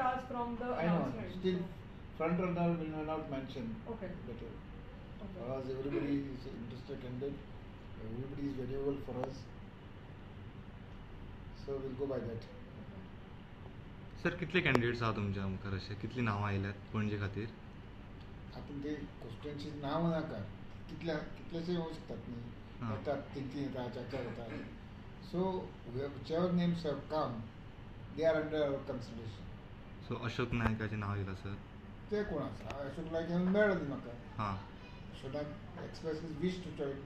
hours from the I know, announcement. Still front runner will not mention. Okay. Better. Okay. Because everybody is interested candidate, everybody is valuable for us. So we'll go by that. Sir, कितले candidates आहा तुमच्या मुखार, अशे कितली नांवां आयल्यात पणजे खातीर? आतां ते कॉन्स्टिट्युएन्सी नांवां नाका, कितल्या कितलेशे येवंक शकतात न्ही, येतात तीन तीन येतात, चार चार येतात. So whichever names have come, they are under our consideration. So Ashok नायकाचें नांव येयलां सर? ते कोण आसा, अशोक नायक हांवें मेळ्ळो न्ही म्हाका. Ashok Naik express his wish to join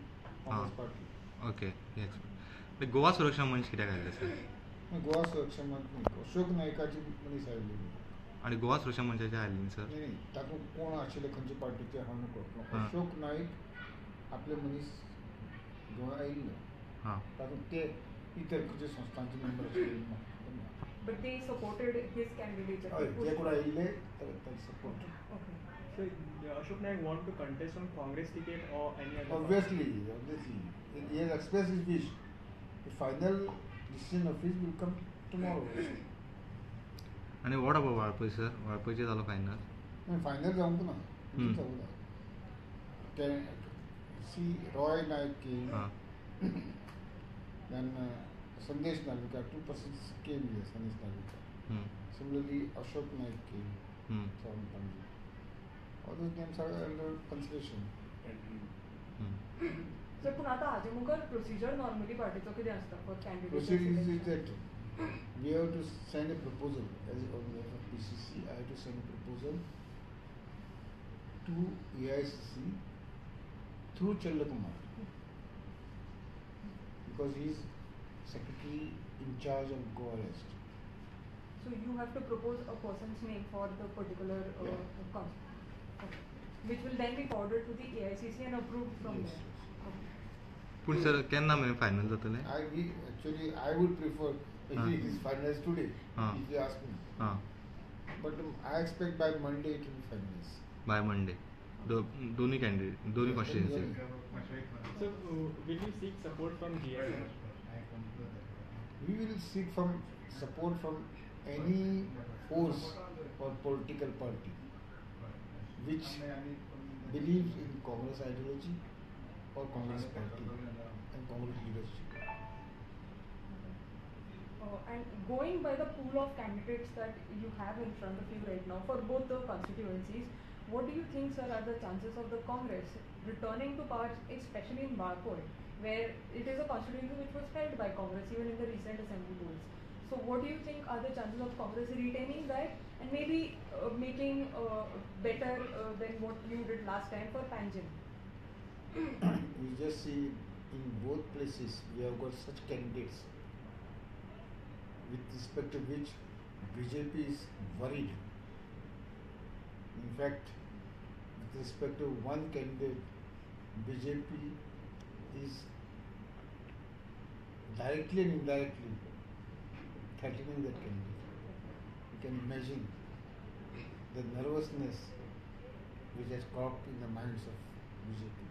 Congress party. Okay. Goa Suraksha Manch कित्याक आयलें सर? गोवा सुरक्षा मंच न्ही, अशोक नायकाची मनीस आयिल्ली. आनी गोवा सुरक्षा मंचाचे आयले न्ही सर? न्ही, तातूंत कोण आशिल्ले खंयचे पार्टीचे हांव नकळो, पूण अशोक नायक आपले मनीस घेवन आयिल्ले. तातूंत ते इतर खंयच्या संस्थांचे मेंबर आशिल्ले. But they supported his candidature. हय, जे कोण आयिल्ले तांचे support. Okay. So Ashok Naik want to contest on Congress ticket or any other? Obviously, obviously. He has expressed his wish. The final decision of his will come tomorrow. आनी what about Valpoi sir? वाळपयचें जालो final? Final जावंक ना, जावंक ना. See, Roy Naik came, then Sandesh Narvekar, two persons came here, Sandesh Narvekar. Similarly, Ashok Naik came from Panjim. All those names are under consideration. Sir, पूण आतां हाजे मुखार procedure normally पार्टीचो कितें आसता for candidate? Procedure is that we have to send a proposal as on behalf of PCC. I have to send a proposal to AICC through Chella Kumar, because he is secretary in charge of Goa Rest. So you have to propose a person's name for the particular constituency, okay, which will then be forwarded to the AICC and approved from yes, there. Yes. Okay. पूण sir केन्ना मेरेन final जातलें? Actually I would prefer if it is finalized today, if you ask me. But I expect by Monday it will be finalized. By Monday. दोन्ही candidate, दोन्ही constituency. So will you seek support from GSM? We will seek from support from any force or political party which believes in Congress ideology or Congress party and Congress leadership. And going by the pool of candidates that you have in front of you right now for both the constituencies, what do you think, sir, are the chances of the Congress returning to power, especially in Valpoi, where it is a constituency which was held by Congress even in the recent assembly polls? So what do you think are the chances of Congress retaining that and maybe making better than what you did last time for Panjim? You just see in both places we have got such candidates with respect to which BJP is worried. In fact, with respect to one candidate, BJP is directly and indirectly threatening that candidate. You can imagine the nervousness which has cropped in the minds of BJP.